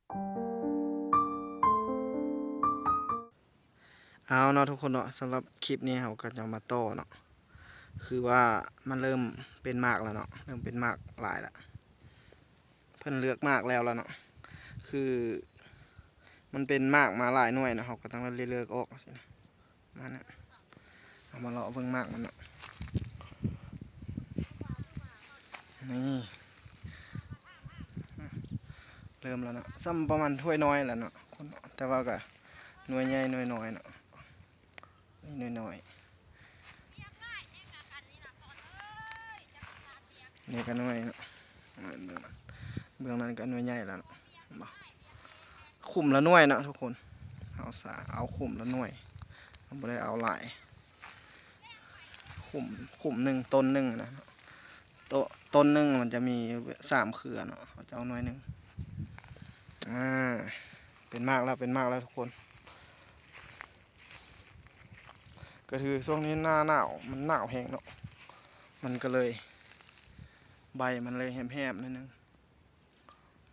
ເອົາເນາະທຸກຄົນເນາະ, ສຳລັບຄລິບນີ້ເຮົາກໍຈະມາຕໍ່ເນາະ, ຄືວ່າມັນເລີ່ມເປັນໝາກແລ້ວເນາະ, ເລີ່ມເປັນໝາກຫຼາຍລະ. ເພິ່ນເລືອກໝາກແລ້ວລະເນາະ, ຄືມັນເປັນໝາກມາຫຼາຍໜ່ວຍນະ, ເຮົາກໍຕ້ອງໄດ້ເລືອກອອກຊີ້ນະ. ມານະ, ເຮົາມາເລາະເບິ່ງໝາກມັນເນາະ. ນີ້ ເລີ່ມແລ້ວເນາະ, ສ່ຳປະມານຖ້ວຍນ້ອຍແລ້ວເນາະ, ແຕ່ວ່າກໍໜ່ວຍໃຫຍ່ໜ່ວຍນ້ອຍເນາະ. ນີ້ໜ່ວຍນ້ອຍ, ນີ້ກໍໜ່ວຍເນາະ, ເບື້ອງນັ້ນກໍໜ່ວຍໃຫຍ່ແລ້ວເນາະ, ເຫັນບໍ່? ຂຸມລະໜ່ວຍເນາະທຸກຄົນ, ເຮົາສາເອົາຂຸມລະໜ່ວຍ, ເຮົາບໍ່ໄດ້ເອົາຫຼາຍ. ຂຸມ ຂຸມໜຶ່ງ ຕົ້ນໜຶ່ງນະ, ຕົ້ນໜຶ່ງມັນຈະມີສາມເຄືອເນາະ, ເຮົາຈະເອົາໜ່ວຍໜຶ່ງ. ອາ ເປັນໝາກແລ້ວ ເປັນໝາກແລ້ວທຸກຄົນ. ກໍຄືຊ່ວງນີ້ໜ້າໜາວ ມັນໜາວແຮງເນາະ, ມັນກໍເລີຍ ໃບມັນເລີຍແຫ້ມໆໜ້ອຍໜຶ່ງ.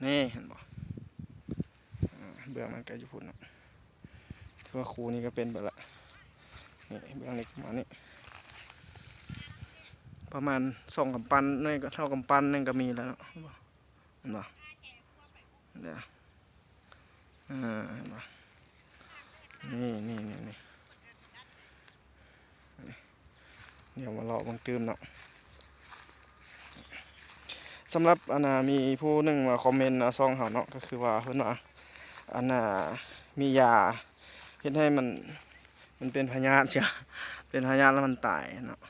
ນີ້ເຫັນບໍ່? ອາ ເບື້ອງນັ້ນກໍຢູ່ພຸ້ນເນາະ, ຄືວ່າຄູ່ນີ້ກໍເປັນເບິດລະ. ນີ້ເບື້ອງນີ້ປະມານນີ້, ປະມານສອງກຳປັ້ນໜ້ອຍ ເທົ່າກຳປັ້ນໜຶ່ງກໍມີແລ້ວເນາະ, ເຫັນບໍ່? ເຫັນບໍ່? ເດີ ອ່າ ເຫັນບໍ່? ນີ້ ນີ້ ນີ້ ນີ້ ດຽວມາເລາະເບິ່ງຕື່ມເນາະ. ສຳລັບ ອັນນ່າ ມີຜູ້ໜຶ່ງມາຄອມເມັນເນາະ ຊ່ອງເຮົາເນາະ, ກໍຄືວ່າເພິ່ນວ່າ ອັນນ່າ ມີຢາເຮັດໃຫ້ມັນ ມັນເປັນພະຍາດເສຍ ເປັນພະຍາດແລ້ວມັນຕາຍເນາະ.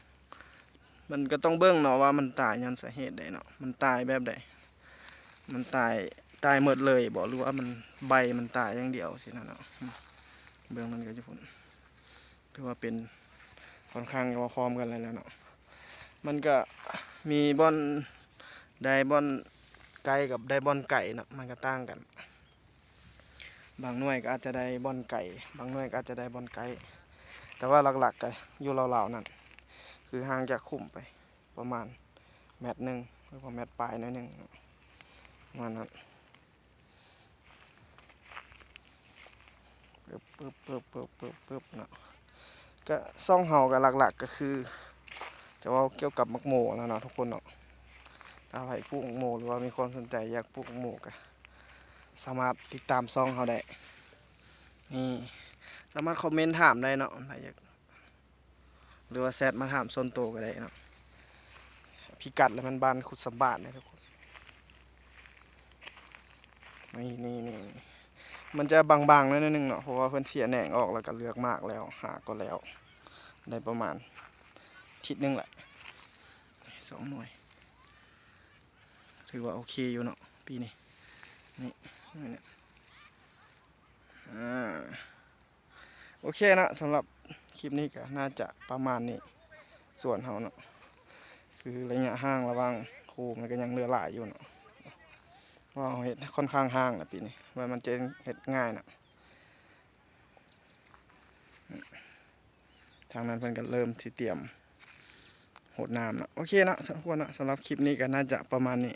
ມັນກໍຕ້ອງເບິ່ງເນາະວ່າມັນຕາຍຍ້ອນສາເຫດໃດເນາະ, ມັນຕາຍແບບໃດ? ມັນຕາຍ ຕາຍໝົດເລີຍບໍ່ ຫຼືວ່າມັນ ໃບມັນຕາຍຢ່າງດຽວຊີ້ນະເນາະ. ເບື້ອງນັ້ນກໍຢູ່ພຸ້ນ, ຖືວ່າເປັນ ຂ້ອນຂ້າງຈະບໍ່ພ້ອມກັນແລ້ວເນາະ. ມັນກໍມີບ່ອນ ໄດ້ບ່ອນໃກ້ກັບໄດ້ບ່ອນໄກເນາະ, ມັນກໍຕ່າງກັນ. ບາງໜ່ວຍກໍອາດຈະໄດ້ບ່ອນໄກ ບາງໜ່ວຍກໍອາດຈະໄດ້ບ່ອນໃກ້, ແຕ່ວ່າຫຼັກໆກໍຢູ່ລາວໆນັ້ນ, ຄືຫ່າງຈາກຂຸມໄປປະມານແມັດໜຶ່ງ ຫຼືວ່າແມັດປາຍໜ້ອຍໜຶ່ງ ປະມານນັ້ນ. ປຶບ ປຶບ ປຶບ ປຶບ ປຶບ ປຶບເນາະ. ກະຊ່ອງເຮົາກະຫຼັກໆກະຄືຈະເວົ້າກ່ຽວກັບໝາກໂມແລ້ວເນາະທຸກຄົນເນາະ. ຖ້າໃຜປູກໝາກໂມ ຫຼືວ່າມີຄວາມສົນໃຈຢາກປູກໝາກໂມກະສາມາດຕິດຕາມຊ່ອງເຮົາໄດ້. ນີ້ ສາມາດຄອມເມັນຖາມໄດ້ເນາະ ໃຜຢາກ ຫຼືວ່າແຊັດມາຖາມສ່ວນໂຕກໍໄດ້ເນາະ. ພິກັດແລ້ວແມ່ນບ້ານຄຸດສະບາດເດ້ທຸກຄົນ. ນີ້ ນີ້ ນີ້ ມັນຈະບາງໆໜ້ອຍໜຶ່ງເນາະ ເພາະວ່າເພິ່ນເສຍແໜງອອກ ແລ້ວກໍເລືອກໝາກແລ້ວ ຫາກໍແລ້ວ ໄດ້ປະມານທິດໜຶ່ງແຫຼະ. ສອງໜ່ວຍ ຖືວ່າໂອເຄຢູ່ເນາະປີນີ້. ນີ້ ນີ້ ນີ້ ອ່າ ໂອເຄເນາະ, ສຳລັບຄລິບນີ້ກໍໜ້າຈະປະມານນີ້. ສວນເຮົາເນາະ ຄືໄລຍະຫ່າງລະຫວ່າງຄູ່ມັນກໍຍັງເຫຼືອຫຼາຍຢູ່ເນາະ, ເພາະເຮົາເຮັດຂ້ອນຂ້າງຫ່າງນະປີນີ້ ວ່າມັນຈະເຮັດງ່າຍນະ. ທາງນັ້ນເພິ່ນກໍເລີ່ມຊິຕຽມຫົດນ້ຳເນາະ. ໂອເຄເນາະ ສຳຄວນເນາະ, ສຳລັບຄລິບນີ້ກໍໜ້າຈະປະມານນີ້.